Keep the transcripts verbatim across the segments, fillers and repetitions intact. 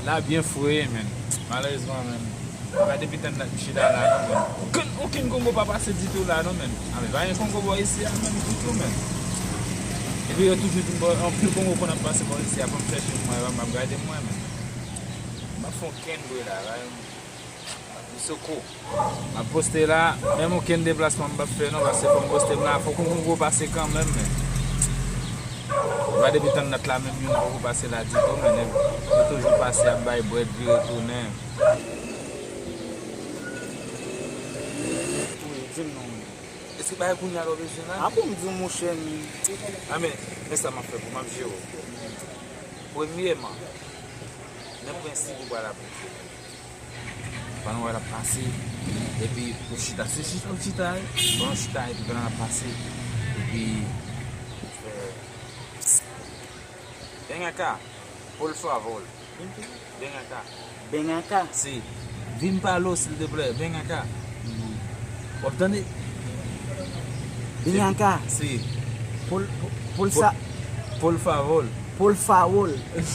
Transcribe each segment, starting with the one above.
La byen fre, men. Malerezman, men. Gade depi tann dat m chita la, non, men. Okenn, okenn Kongo pa pase ditou la, non, men. A, men, pa gen Kongo bò isi a, men, ditou, men. Epi yo toujou di m, bon, anpil Kongo konn ap pase bò isi a, fò m chèche m wè, m ap gade m wè, men. M ap fè yon kenbe la, la, m ap soko. M ap poste la, menm okenn deplasman m p ap fè non, paske fò m poste m la, fòk yon Kongo pase kanmenm, men. Gade depi tann dat la, menm youn poko pase la ditou, men yo toujou pase, ap bay brèd, vire tounen. Wi, di m non. Èske bagay kounye a lè w bezwen la? A bon, m di w, monchè, m. A, men, men sa m ap fè pou m ap jere w. Premyèman, nan prensip ou pral aplike. Pandan w wè l ap pase, epi ou chita. Se jis ou chita, wi. Pandan w chita, epi pandan l ap pase, epi ou fè, Ven acá, por favor. Ven acá. Ven acá. Si. Vin pa lo, silteplè. Ven acá. W ap tande? Ven acá. Si. Por, por, por sa-, por favor. Por favor.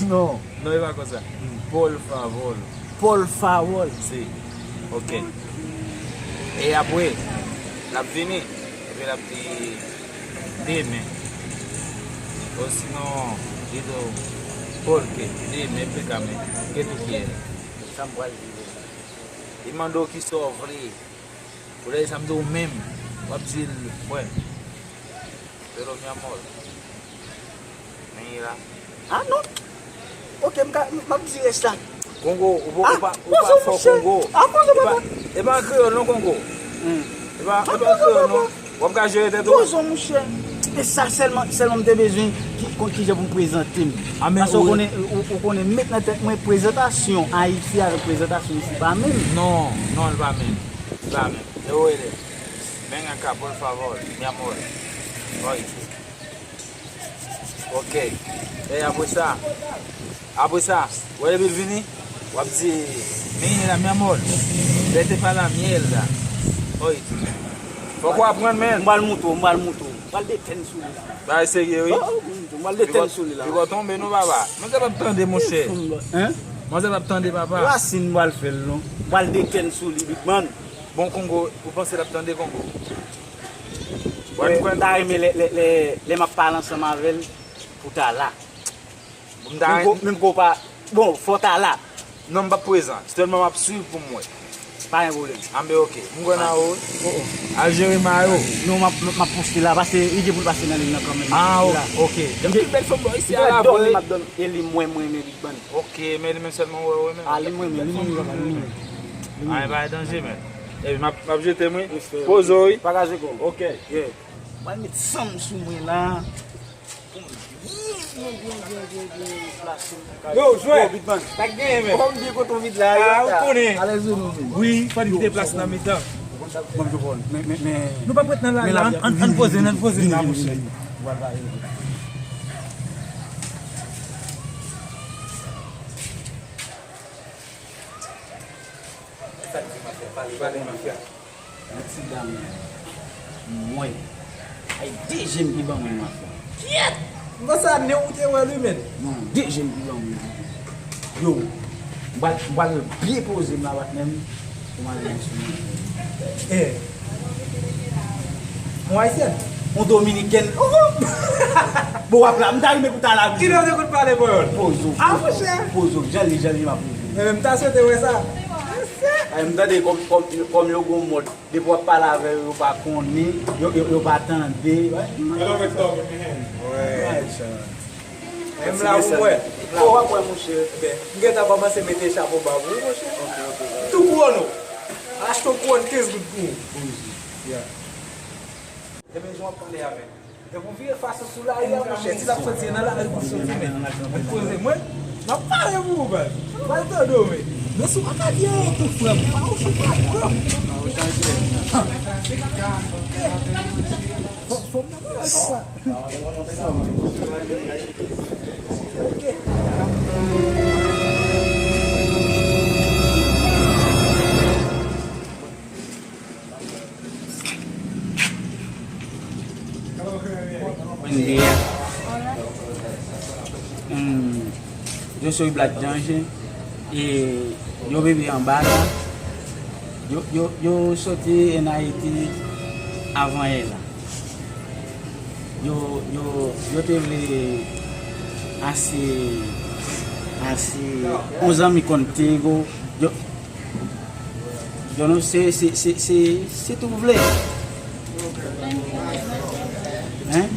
Non, non, e pa konsa. Por favor. Por favor. Si. Ok. E apre, l ap vini. Epi l ap di, demen. Osinon, li di w, porque, demen, explícame, ¿qué tú quieres? Sa m pral di w. Li mande w kisa w vle. Ou lè sa m di w menm, w ap di l, mwen. Pero mi amor. Mira. Ah non. Ok, m ka, m ap di rès la. Kongo, ou pa, ou pa, ou pa fò Kongo. Ah, pozo, monchè. Ah, pozo, papa. E pa an kreyòl non, Kongo. E pa, e pa an kreyòl non. W ap ka jere tèt ou. Pozo, monchè. E sa sèlman, sèlman m te bezwen ki, ki, kijan pou m prezante m. Ah, men paske ou konnen, ou, ou konnen, m met nan tèt mwen prezantasyon Ayiti avèk prezantasyon isi pa menm. Non, non, li pa menm. Li pa menm. E ou rele. Ven acá, por favor, mi amor. Oye. Ok. E apre sa, apre sa, wè depi l vini, w ap di, mira, mi amor, vete pa la mierda. Oye. Fòk w aprann, men. M pral moutre w, m pral moutre w. M pral detèn sou li la. Bagay serye, wi. Oh, oh, m pral detèn sou li la. Li va tonbe, non, papa. Manzè p ap tande, monchè. Hein? Manzè p ap tande, papa. Rasin m pral fè l, non. M pral detèn sou li, big man. Bon, Kongo, ou panse l ap tande, Kongo? Mwen, m ta renmen lè, lè, lè, lè m ap pale ansanm avè l pou ta la. Menm ke w pa, bon, fò w ta la. Non, m p ap prezan. Sèlman m ap swiv pou m wè. Pa gen pwoblèm. Anben, ok. M kwè nan ou, wi. Al jere mayo. Non, m ap, m ap poste la, paske li gen pou l pase nan liy nan kanmenm. Ah, ok. Gen anpil bèl fanm bò isi a la, vre. M ap dòmi, e li mwen, mwen renmen big man. Ok, men li menm sèlman ou wè, ou renmen. Ah, li mwen renmen, li mwen renmen, li mwen renmen. Ah, e pa danje, men. Epi m ap, m ap jete m, wi. Poze w, wi. Pakaze kò w. Ok. Yeah. Mwen met san m sou mwen la. Pou m byen, byen, byen, byen, byen, byen plase m. Yo, jwè. Yo, big man. Sa k genyen, men? Kòman m byen kontan vit la, yo, ou konnen. Alèz ou non, men. Wi, fò n kite plas nan mitan. Bon, m jwe bòl. Men, men, men. Nou p ap ret nan lari la, ann, ann poze n, ann poze n la, monchè. Sa k di mafya? Pale, pale, mafya. Yon ti dam mwen. Ay, de je m ki ban mwen mafya. Kyèt! M panse a nen w te wè li, men. Non, de je m ki ban mwen. Yo, m pral, m pral byen poze m la, patnè m. Pou m ale sou mwen. Eh. Yon ayisyèn? Yon dominikèn. Bon, w ap la, m ta renmen pou ta la. Kilè w te konn pale panyòl? Pozo. Ah, monchè. Pozo, jan li, jan li, m ap pozo. Men, men, m ta swete wè sa. Ay, m tande kòm, kòm, kòm yo gon mòd. Depi w ap pale avè yo, yo pa konnen, yo, yo, yo pa tande. Hello, Victor. Wè, sa. Men m la pou mwen. Fò w ap wè, monchè. Ebyen, m gentan kòmanse mete chapo ba pou ou, monchè. Ok, ok. M tou kouwone w. Achte yon kouwòn kenz goud pou ou. Yeah. Ebyen, jan w ap pale avè m. Depi w vire fas ou sou lari a, monchè, si l ap soti nan lari pou soti, men. Mwen poze mwen, m ap pale pou ou, baz. Pral tande w, men. Men si w pa ka di anyen tou, frè m, pa ou sou pa twòp. Fò, fò m nan bagay konsa. Buen día. Mm, yo soy Black Danger. E yo rive anba la, yo, yo, yo soti en Ayiti avan yè la. Yo, yo, yo te vle ase, ase, yon zanmi konn Tego. Yo, yo nou se, se, se, se, se tou vle. Hein?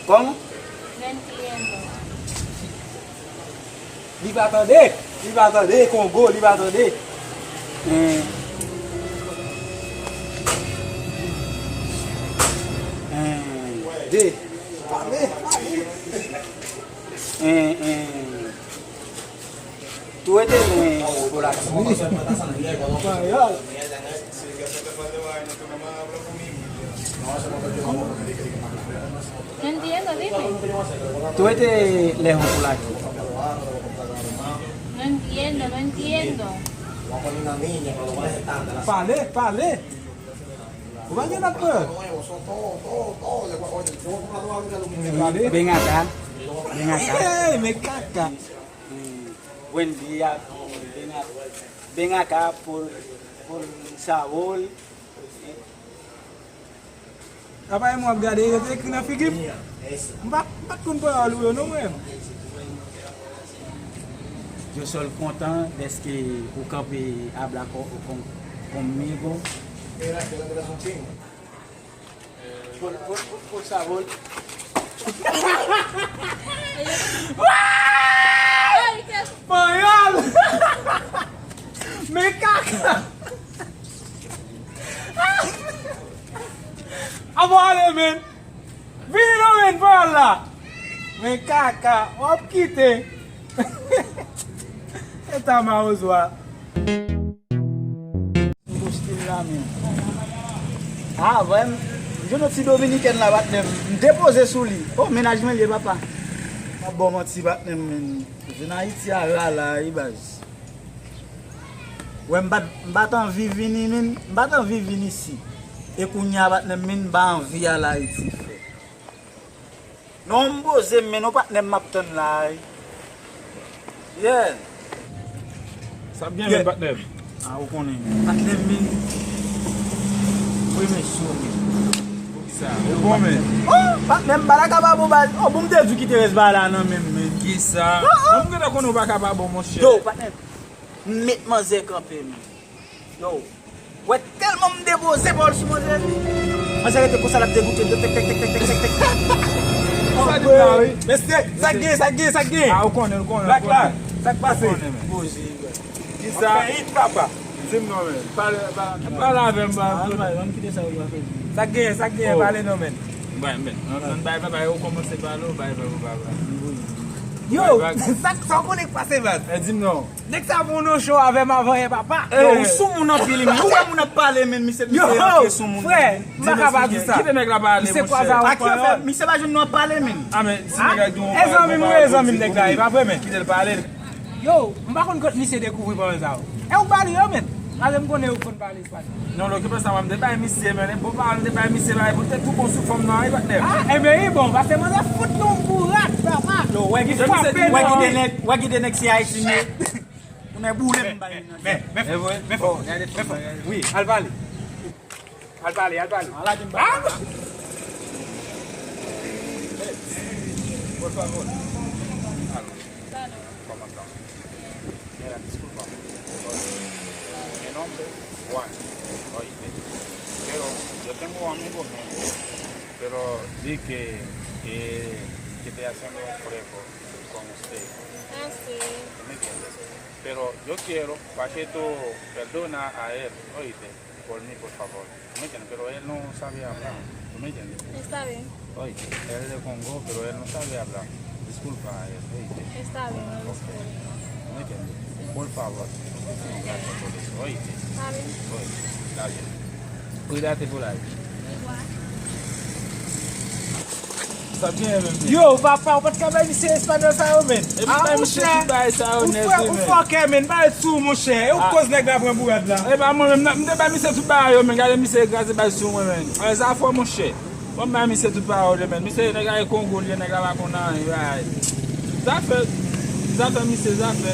Kòman? Li pa tande, li pa tande, Kongo, li pa tande. En, en, de. Pale, pale. En, en. Tou rete lwen pou la. Wi. Panyòl. No entiendo, dime. Tú eres lejos por aquí. No entiendo, no entiendo. Pale, pale. Ou pa gen lòt pè. Pale. Ven acá. Ven acá. Hey, me kaka. Buen día. Ven acá. Ven acá por, por sabor. Apa e mwen ap gade, yo te ekri nan figi m. M pa, m pa t konn pawòl ou yo non, mwen. Yo sòl kontan dèske ou kanpe habla con, con, conmigo. Por, por, por, por sabor. Panyòl! Men kaka! Abo ale, men! Vini non, men, panyòl la! Men kaka, w ap kite! Eta mawozo a. Nouvo stil la, men. Ah, vre, m jwenn yon ti dominikèn la, patnè m. M depoze sou li. Oh, mennaj mwen li ye, papa. M ap ba w manti, patnè m, men. Vin Ayiti a rala, wi, baz. Wè, m pa t, m pa t anvi vini, men. M pa t anvi vini isi. E kounye a, patnè m, men, m pa anvi al Ayiti, frè. Non, m poze m, men, non, patnè m, m ap tann la, wi. Yeah. Sa ap gen, men, patnè m. Ah, ou konnen. Patnè m, men. Premye sou, men. Poukisa? Ou bon, men. Oh, patnè m, pa ta kapab, ou ba, oh, bon, m te di w kite rès ba la nan men m, men. Kisa? Oh, oh. Bon, m gentan konnen ou pa kapab, monchè. Yo, patnè m. M met manzè kanpe, men. Yo. Wè, tèlman m depoze pawòl sou manzè. Manzè rete konsa, l ap degoute m. Tèk, tèk, tèk. Sa di la, wi. Mesye, sa k gen, sa k gen, sa k gen? Ah, ou konnen, ou konnen, ou konnen. Sa k pase? Ou konnen, men. Poze, wi. Kisa? Fè it, papa. Di m non, men. Pale, pa-, pale avè m, ba. Ah, non, non, kite sa, ou pa fè. Sa k gen, sa k gen, pale non, men. Mwen, men, nan, nan bay, bay, ou kòmanse pale, ou bay, bay, ou bay, bay. Yo, sa, sa w konnen k pase, baz? Eh, di m non. Nèg sa voye yon show avè m avan yè, papa. Yo, ou sou moun anpil, men. Ou wè moun ap pale, men, misye, misye rantre sou moun. Yo, frè, m pa ka pa di sa. Kite nèg la pale, monchè. Misye pa jwenn nou ap pale, men. Ah, men, si nèg la gen yon... E zanmi m, e zanmi m, nèg la, e pa vre, men. Kite l pale. Yo, m pa konn kot misye dekouvri pawòl sa yo. E ou k ba li yo, men. Malgre m konnen ou konn pale. Non, lokipe sa, mwen, m te bay misye, men, bon, pa, m te bay misye la, e pou te tou bon sou fanm nan, e patnè. Ah, enben, e bon, paske manzè fout nou bourad, papa. Yo, wè ki de, wè ki de nèg, wè ki de nèg se Ayiti, men. Ou nan boule m bay nan. Men, men, men, men, fò, men, fò. Wi, al pale. Al pale, al pale. Ah! Por favor. Kòmandan. Mira, discúlpame. Mi nombre es Juan. Oíste. Pero yo tengo un amigo mío. Pero di que, que, que estoy haciendo un freco con usted. Ah, sí. ¿Tú me entiendes? Pero yo quiero para que tú perdona a él, oíste. Por mí, por favor. ¿Tú me entiendes? Pero él no sabe hablar. ¿Tú me entiendes? Está bien. Oye, él es de Congo, pero él no sabe hablar. Disculpa a él, oye. Está bien, no disculpa. ¿Tú me entiendes? Por favor. Muchísimas gracias por eso, oye. Está bien. Oye, está bien. Cuídate por ahí. Igual. Sa byen, men. Yo, papa, ou pa t ka bay misye espanyòl sa yo, men. Epi bay misye tout bagay sa yo nèt, wi, men. Ou fòkè, men, bay sou, monchè. E ou koz nèg la pran bourad la. E pa mwen menm, m te bay misye tout bagay yo, men. Gade misye kraze bay sou mwen, men. Ay, sa fò, monchè. Bon, bay misye tout bagay yo, men. Misye, nèg la e Kongo, li, nèg la pa konn anyen, bay. Zafè, zafè misye, zafè.